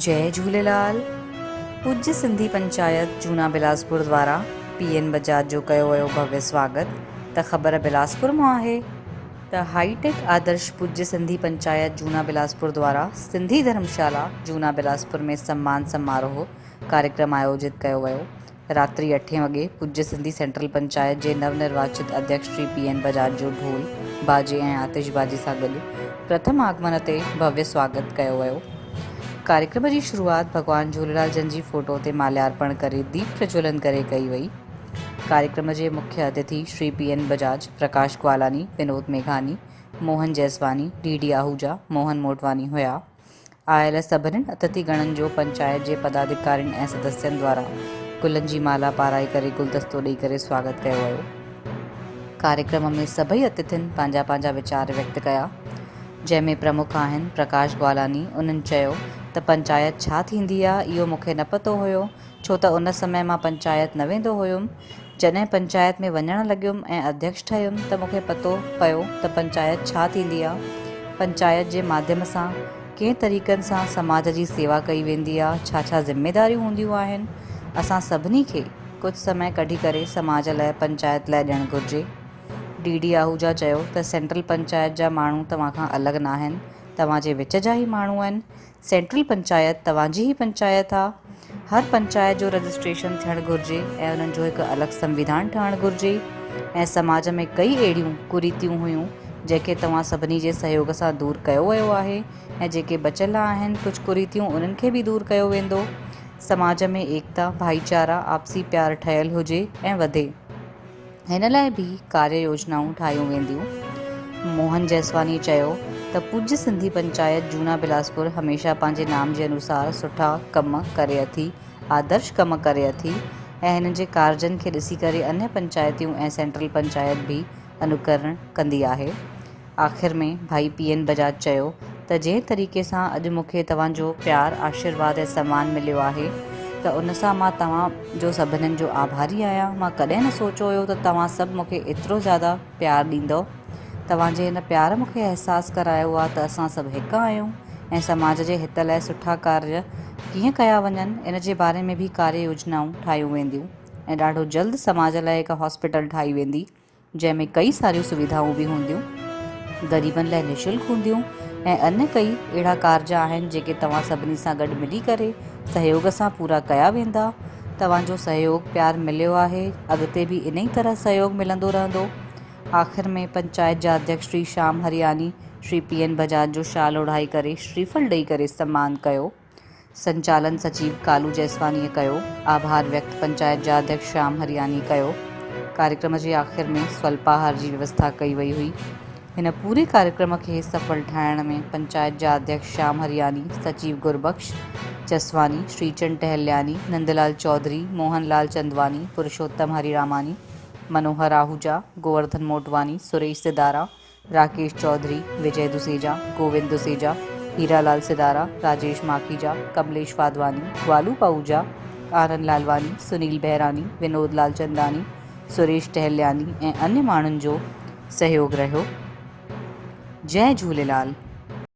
جئي جهوليلال پوڄ سنڌي پنچائت جونا بلاسپور دوارا P N Bajaj جو ڪيو ويو ڀويه سواگت ته خبر بلاسپور مان آهي ته هائي ٽيڪ آدرش پوڄ سنڌي پنچائت جونا بلاسپور دوارا سنڌي ڌرمشالا جونا بلاسپور ۾ سمان سماروهه ڪاريڪرم آيوجت ڪيو ويو راتري اٺين وڳي پوڄ سنڌي سينٽرل پنچائت جي نو نرواچت اڌيڪش شري پي اين بجاج جو ڍول باجي ۽ آتش بازي سان گڏ پرٿم آگمن تي ڀويه سواگت ڪيو ويو. ڪاريڪرم جي شروعات ڀڳوان جهوليلال جن جي فوٽو تي ماليارپڻ ڪري ديپ پرجولن ڪري ڪئي وئي. ڪاريڪرم جي مکيه اتٿي Shri P N Bajaj, Prakash Gwalani, Vinod Meghani, Mohan Jeswani, D D Ahuja, Mohan Motwani هيا. آيل سڀني اتٿي گڻن جو پنچائت جي پداڌڪارين ۽ سدسين دوارا گلن جي مالا پارائي ڪري گلدستو ڏئي ڪري سواگت ڪيو ويو. ڪاريڪرم ۾ سڀئي اتٿين پنهنجا پنهنجا ويچار ويڪت ڪيا. جنهن ۾ پرمک آهن پرڪاش گوالاني انهن چيو ته پنچائت ڇا ٿيندي آ اهو مونکي نه پتو هيو ڇو ته ان سمي مان پنچائت نه ويندو هيم جڏهن پنچائت ۾ وڃڻ لڳيم ۽ اڌيڪش ٺهيم ته مون کي پتو پيو ته پنچائت ڇا ٿيندي آ. پنچائت جي ماڌيم سان ڪئين طريقن سان سماج جي سيوا ڪئي ويندي آ، ڇا ڇا ذميداريون هونديون آهن. اسان سڀني کي ڪجهه سمي ڪڍي ڪري سماج لاء پنچائت لاء ڏيڻ گهرجي. ڊي ڊي آهوجا چيو ته سينٽرل پنچائت جا ماڻهو توهان کان الڳ ناهن، توهان جي وچ جا ئي ماڻهو آهن. سينٽرل پنچائت توهان جي ئي پنچائت آ. هر پنچائت جو رجسٽريشن ٿيڻ گهرجي ۽ انهن جو هڪ الڳ سنويڌان ٺهڻ گهرجي ۽ سماج ۾ ڪئي اهڙيون ڪريتيون هيون جنهن کي توهان سڀني جي سهيوگ سان دور ڪيو ويو آهي ۽ جيڪي بچيل آهن ڪجهه ڪريتيون انهن کي به دور ڪيو ويندو. سماج ۾ ايڪتا، ڀائيچارا، آپسي پيار ٺهيل هجي ۽ وڌي. هن لاء به ڪاريه يوجنائون ٺاهيون وينديون. موهن جيسواني چيو ته پوڄ سنڌي پنچائت جونا بلاسپور هميشه پنهنجي نام جي انوسار سٺا ڪم ڪري اٿي، آدرش ڪم ڪري اٿي ۽ هنن جي ڪارجن کي ڏسي ڪري انيه پنچائتيون ۽ سينٽرل پنچائت به انوڪرڻ ڪندي آهي. آخر ۾ ڀائي پي اين بجاج چيو ته جنهن طريقي سان اڄ مون کي توهان جو پيار، آشيرواد ۽ سمان مليو آهي ته ان سان مان توهان جو سڀنن جو آڀاري آهيان، مان ڪڏهن نه سوچيو هيو ته توهان سڀ مون کي ايترو زياده پيار ڏيندؤ، توهان جي هن پيار مون کي احساس ڪرايو آهي ته اسان سڀ هڪ آهيون ۽ سماج جي هت لاء سٺا ڪارج ڪيئن ڪيا وڃن ان جي باري ۾ به ڪاريه يوجنائون ٺاهيون وينديون ۽ ڏاڍو جلد سماج لاء هڪ هاسپيٽل ٺاهي ويندي. جنهن ۾ ڪئي ساريون سويڌائون به هونديون، غريبن لاء نشلڪ هونديون ۽ انيه ڪئي اهڙا ڪارج آهن جيڪي توهان سڀني سان گڏ ملي ڪري سهيوگ سان پورا ڪيا ويندا. توهان جو سهيوگ پيار مليو آهي اڳتي به انهي طرح سهيوگ ملندو رهندو. آخر ۾ پنچائت جا اڌيڪش شري شام هرياني شري پي اين بجاج جو شال اوڍائي ڪري شريڦل ڏئي ڪري سمان ڪيو. سنچالن سچيو ڪالو جيسوانيء ڪيو. آڀار ويڪت پنچائت جا اڌيڪش شيام هرياني ڪيو. ڪاريڪرم جي آخر ۾ سولپاهار جي ويوسٿا ڪئي وئي هئي. هن پوري ڪاريڪرم کي سڦل ٺاهڻ ۾ پنچائت جا اڌيڪش شيام هرياني، سچيو گربخش جسواني، شريچند ٽهلياني، نندلال چوڌري، موهن لال چندواني، پرشوتم هريراماني، منوهر آهوجا، گوورڌن موٽواني، سريش سدارا، راڪيش چوڌري، وجي دسيجا، گووند دسيجا، هيرا لال سدارا، راجيش ماکيجا، ڪمليش واڌواني، گوالو پاهوجا، آنند لالواني، سنيل بهراني، ونود لالچنداني، سريش ٽهلياني ۽ انيه ماڻهن جو سهيوگ رهيو. جئه جهوليلال.